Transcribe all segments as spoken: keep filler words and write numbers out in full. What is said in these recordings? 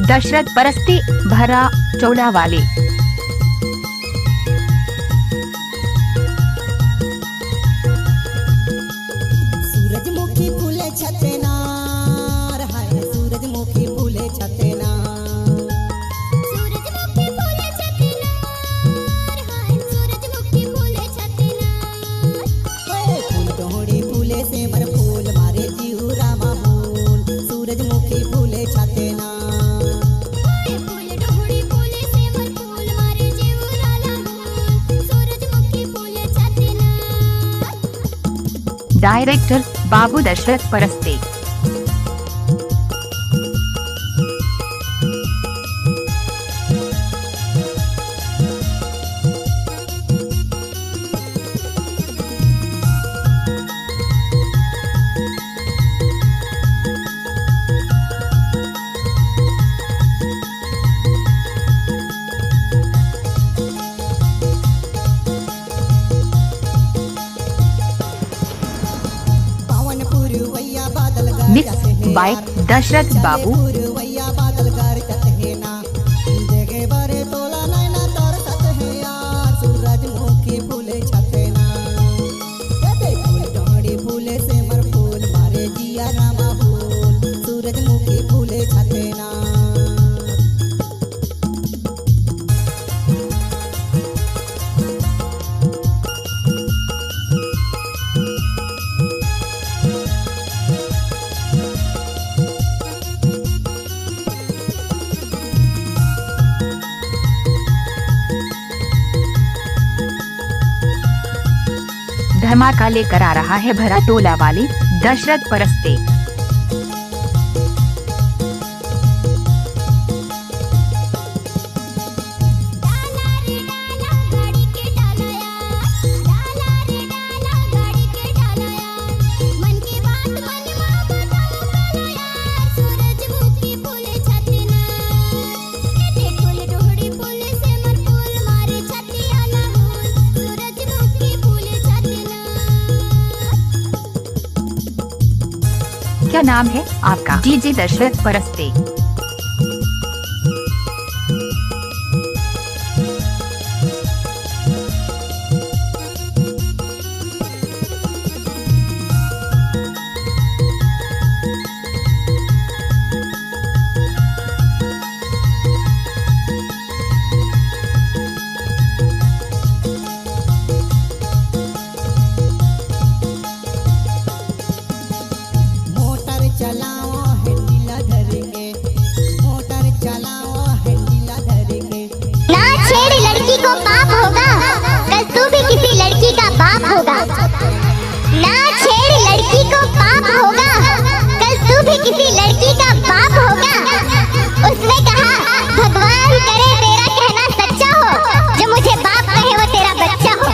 दशरथ परस्ते, भरा टोला वाले। सूरजमुखी फूले छतेनार, हाय सूरजमुखी फूले छतेनार। सूरजमुखी फूले छतेनार, हाय सूरजमुखी फूले छतेनार। ओए फूल डोहड़ी फूले सेमर फूल मारे जिउरा माहूल। सूरजमुखी फूले छतेनार। ओए फूल डोहड़ी फूले सेमर फूल मारे जिउरा माहूल। सूरजमुखी फूले छतेनार। डायरेक्टर बाबू दशरथ परस्ते। मिक्स बाय दशरथ बाबू। सूरजमुखी फूले छतेना। धमाका लेकर आ रहा है भरा टोला वाली दशरथ परस्ते। क्या नाम है आपका? डीजे दशरथ परस्ते। मोटर चलाओ हैंडल धर के, मोटर चलाओ हैंडल धर के। ना छेड़ लड़की को पाप होगा, कल तू भी किसी लड़की का बाप होगा। ना छेड़ लड़की को पाप होगा, कल तू भी किसी लड़की का बाप होगा। उसने कहा, भगवान करे तेरा कहना सच्चा हो, जो मुझे बाप कहे वो तेरा बच्चा हो।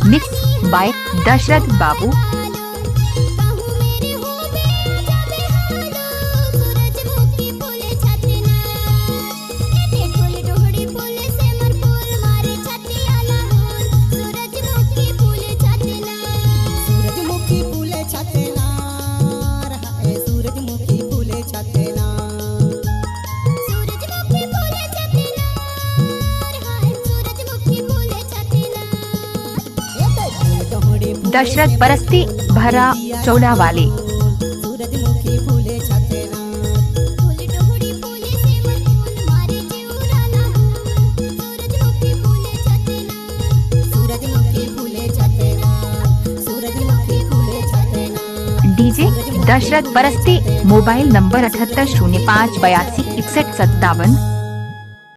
मिक्स बाय दशरथ बाबू। दशरथ परस्ती भरा चौड़ा वाली। डीजे दशरथ परस्ती, मोबाइल नंबर अठहत्तर शून्य पाँच बयासी इकसठ सत्तावन।